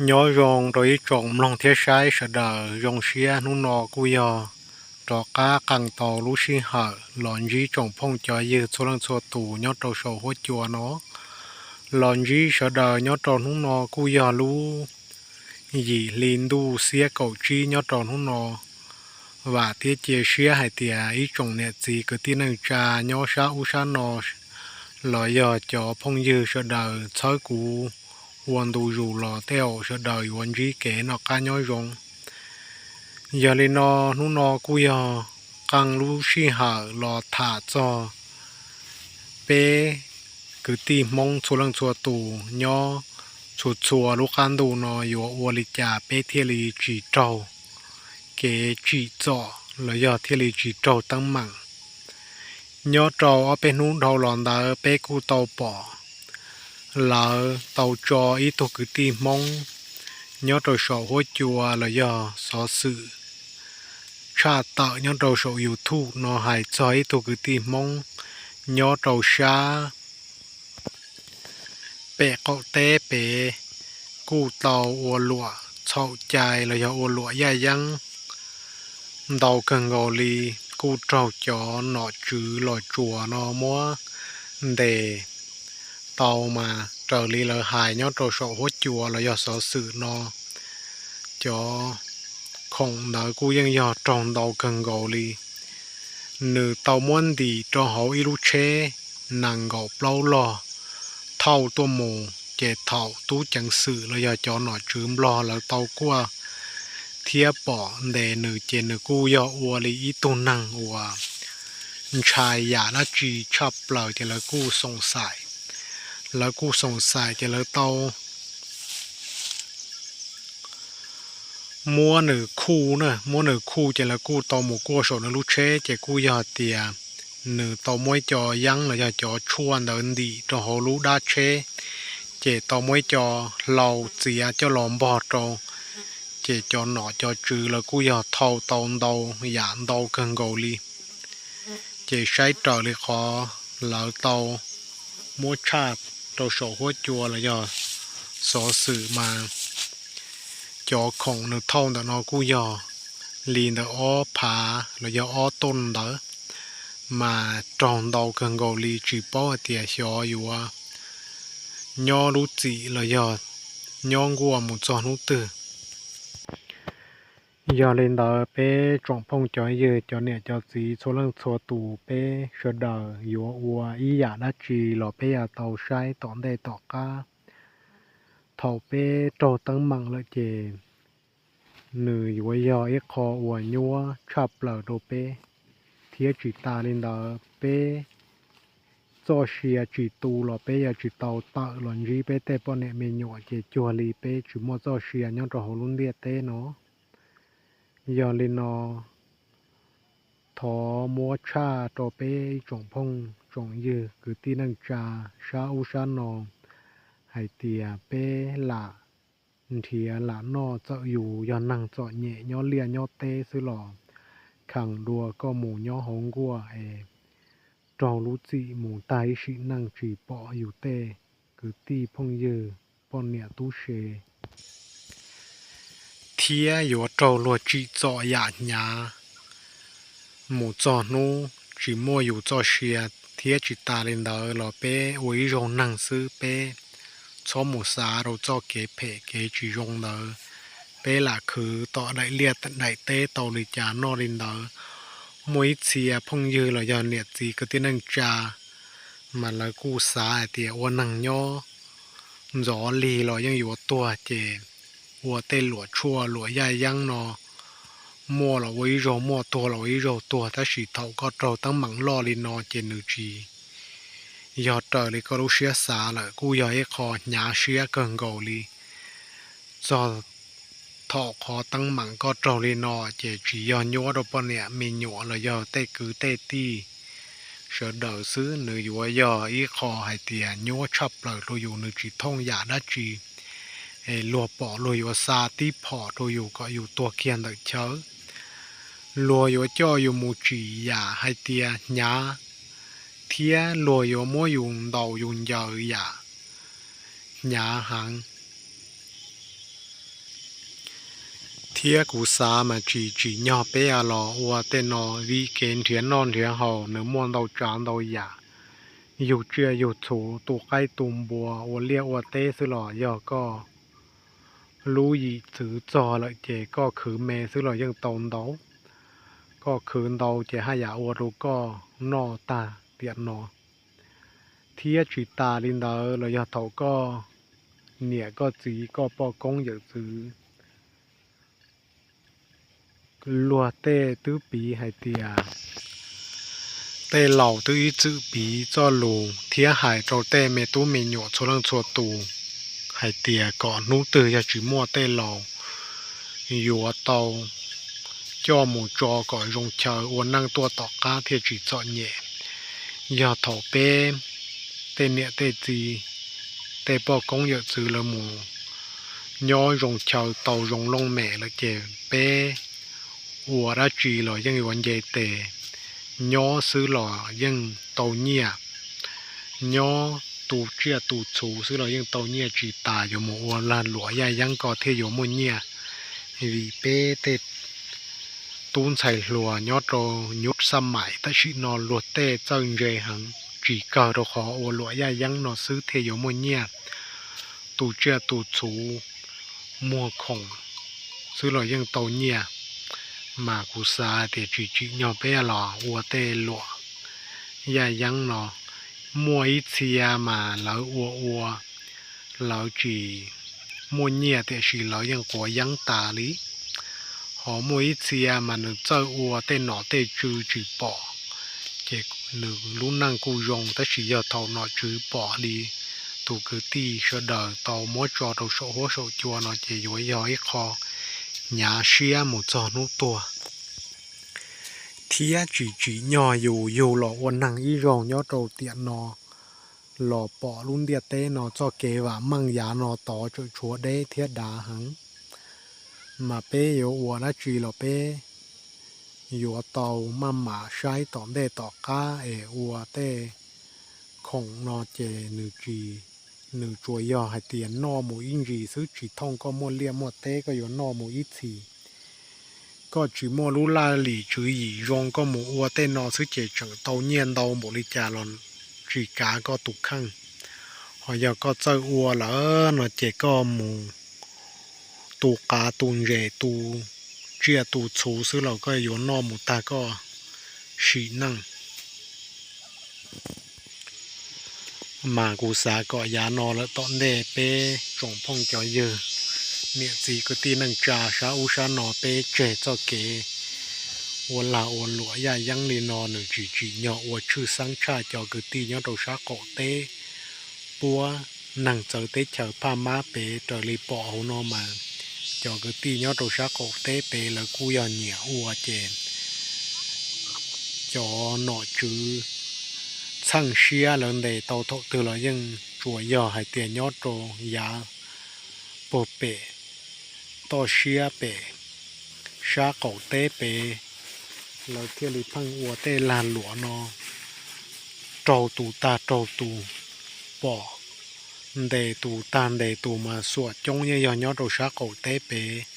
Nyob zoo rau ib tsoom mloog thiab saib sawv daws, zoo siab hnub no kuj yog rov qab qee tau lub sij hawm los ntsib tsoom phooj cov ywg txhua leej txhua tus nyob rau saum huab cua no. Los ntsib sawv daws nyob rau hnub no kuj yog lub yim hli ntuj xiab kaum tsib nyob rau hnub no. Vam thiab cia siab hais tias ib tsoom niam txiv kwv tij neej tsa nyob sab ub sab no los yog cov phooj ywg sawv daws txhawb kuv ua ntu zus los tej zaum sawv daws yuav ntsib kev noj qab nyob zoo. Yog li no, hnub no kuj yog qee lub sij hawm los tham txog peb kwv tij Hmoob txhua leej txhua tus nyob txhua txhua lub qab ntuj no yuav ua li cas peb thiaj li tsis raug kev tsim txom los yog thiaj li tsis raug teeb meem. Nyob rau ob peb hnub dhau los ntawd peb kuj tau pom lawv tau tso ib tug kwv tij Hmoob nyob rau saum huab cua los yog xov xwm tshaj tawm nyob rau saum YouTube no hais txog ib tug kwv tij Hmoob nyob rau sab pem qaum teb pem kuj tau ua luam txhaum cai los yog ua luam yaj yeeb ntau kawg nkaus li, kuj raug cov nom tswv los tsuas no muab ntes tau mas raws li lawv hais nyob rau saum huab cua los yog xov xwm no. Cov khoom ntawd kuj yeej yog raug ntau kawg nkaus li. Nws tau muab ntim rau hauv ib lub tsheb nees nkaum plaub log thauj tuaj mus, ces thaum tub ceev xwm los yog cov nom tswv Nplog lawv tau kuaj thiab pom ntes nws ces nws kuj yog ua li ib tug neeg uas ntshai yam dab tsi tshaj plaws ces lawv kuj xoom xaim. Lawv kuj xoom xaim ces lawv tau muab nws khuj na, muab nws khuj ces lawv kuj tau mus kuaj saum nws lub tsheb ces kuj yog tias nws tau muab ib co yeeb los yog cov tshuaj ntawd ntim rau hauv lub dab tsheb, ces tau muab ib co hlau txiav coj los npog rau, ces cov nom cov tswv lawv kuj yog thau tau ntau yam ntau kawg nkaus li. Ces saib raws li qhov lawv tau muab tshaj rau saum huab cua los yog xov xwm mas cov khoom nws thauj ntawm no kuj yog li ntawm ob phav los yog ob toj ntawd, mas raug ntau kawg nkaus li, tsis paub hais tias xyov yuav nyob lub txim los yog nyob nkuaj mus txog hnub twg. Yog li ntawd peb tsoom phooj cov ywg cov niam cov txiv txhua leej txhua tus, peb sawv daws yuav ua ib yam dab tsi los peb yuav tau saib tom ntej tom qab. Thaum peb raug teeb meem lawm ces nws yuav yog ib qho uas nyuaj tshaj plaws rau peb, thiab tsis tas li ntawd peb txoj sia tsis tu los peb yuav tsis tau tawm los ntsib peb tej poj niam me nyuam ces cuag li peb tsis muaj txoj sia nyob rau hauv lub ntiaj teb no. Yog li no, thov muab tshaj rau peb ib tsoom phooj tsoom ywg kwv tij neej tsa sab ub sab no hais tias peb lam nrhiav lam noj, txawm yus yog neeg txom nyem nyob liaj nyob teb xwb los kheev dua koj mus nyob hauv nkuaj es raug lub txim mus tag ib sim neej tsis pom yus tej kwv tij phooj ywg poj niam tub se, thiab yuav raug luag tsim txom yam hnyav mus txog hnub tsis muaj yus txoj sia. Thiab tsis tas li ntawd los peb ua ib zaug neeg xwb, peb txhob mus xav rau txoj kev phem kev tsis zoo ntawd. Peb lam khwv tom daim liaj daim teb tau li cas noj li ntawd. Muaj ib txhia phooj ywg los yog niam txiv kwv tij neej tsa mas lawv kuj xav hais tias ua neeg nyob ntxov lig los yeej yuav tuag, ces ua tej luam tshuaj luam yaj yeeb no, muaj los ua ib zaug, muaj tuag los ua ib zaug tuag. Tab sis thaum koj raug teeb meem loj li no ces nws tsis yog raws li koj lub siab xav lawm, kuj yog ib qho hnyav siab kawg nkaus li. Txog thaum qhov teeb meem koj raug li no ces tsis yog nyuaj rau poj niam me nyuam los yog tej kwv tej tij sawv daws xwb, nws yuav yog ib qho hais tias nyuaj tshaj plaws rau yus, nws tsis thooj yam dab tsi. Es luag pom luag yuav xa tib phom rau yus kom yus tuag kiag ntawm chaw. Luag yuav coj yus mus tsim yam hais tias hnyav, thiab luag yuav muab yus ntaus yus ncaws yam hnyav heev. Thiab kuv xav mas tsis tsim nyog peb los ua tej no, vim kev nrhiav noj nrhiav haus nws muaj ntau tsav ntau yam, yug tsiaj yug txhu, tu qaib tu npua, ua liaj ua teb xwb los yog koj lub yim txwv txog lawm ces koj khwv me xwb los yeej tau ntau. Koj khwv ntau ces haj yam ua rau koj noj tag tiam no. Thiab tsis tas li ntawd los yog thaum koj niam koj txiv koj poj koob yawm txwv luag tej twb piv hais tias, tej laus twb ib txwm piv txoj lus thiab hais rau tej me tub me nyuam txhua leej txhua tus hais tias kom hnub twg yog tsis muaj tej laus yuav tau coj mus tso kom zoo chaw ua neej tuaj tom qab thiaj tsis txom nyem. Yog thaum peb tej niam tej txiv, tej poj koob yawm txwv lawv mus nyob zoo chaw tau zoo looj mem lawm ces peb ua dab tsi los yeej yuav nce tes, nyob xwb los yeej tau nyiaj, nyob tu tsiaj tu txhu xwb los yeej tau nyiaj, tsis tas yuav mus ua lag luam yaj yeeb ko thiaj yuav muaj nyiaj. Vim peb tej tub ntxhais hluas nyob rau nyuj xab maim tam sim no luag tej txawj ntse heev, tsis kawg rau qhov ua luam yaj yeeb no xwb thiaj yuav muaj nyiaj, tu tsiaj tu txhu, muag khoom xwb los yeej tau nyiaj. Mas kuv xav tias tsis tsim nyog peb los ua tej luam yaj yeeb no. Muaj ib txhia mas lawv ua ua, lawv tsis muaj nyiaj tiam sis lawv yeej quav yeeb tas li. Ho muaj ib txhia mas nws txawj ua tej nom tej tswv tsis pom, ces nws lub neej kuj zoo, tab sis yog thaum nom tswv pom li tus kwv tij sawv daws tau muab tso rau saum huab saum cua no ces yuav yog ib qho hnyav siab mus txog hnub tuag. Thiab tsis tsim nyog yus yug los ua neeg ib zaug nyob rau tiam no los pom lub ntiaj teb no txoj kev vam meej yav no tod tseem tshuav deb thiab dav heev. Mas peb yuav ua dab tsi los peb yuav tau maj mam saib tom ntej tom qab es ua tej khoom no ces nws tsis, nws tsuas yog hais tias noj mus ib ntsis xwb, tsis thooj koj muaj liaj muaj teb koj yuav noj mus ib txhis. Koj tsis muaj lub laj lim tswv yim zoo, koj mus ua tej no xwb ces tseem tau nyiaj ntau npaum li cas los tsis kav koj tus kheej. Ho yog koj txawj ua lawm no ces koj mus tu qav tu ntses tu tsiaj tu txhu xwb los koj yuav noj mus tag koj sim neej. Mas kuv xav kom yav no lawm tom ntej peb tsoom phooj cov ywg, niam txiv kwv tij neej tsa sab ub sab no peb tseg txoj kev ua lag ua luam yaj yeeb li no, nws tsis tsim nyog ua tshwj xeeb tshaj cov kwv tij nyob rau sab qaum teb puab neeg txawv teb chaws Phaj Mab pem. Raws li pom hauv no mas cov kwv tij nyob rau sab qaum teb pem lawv kuj yog nyiam ua ces cov nom tswv txheej siab lawv ntes tau thaum twg los yeej tsuas yog hais tias nyob rau yav puag pem toj siab pem sab qaum teb pem, lawv thiaj li pheej ua tej lag luam no raug tus tag raug tus, pom ntes tus tag ntes tus mas xuam coob yeej yog nyob rau sab qaum teb pem.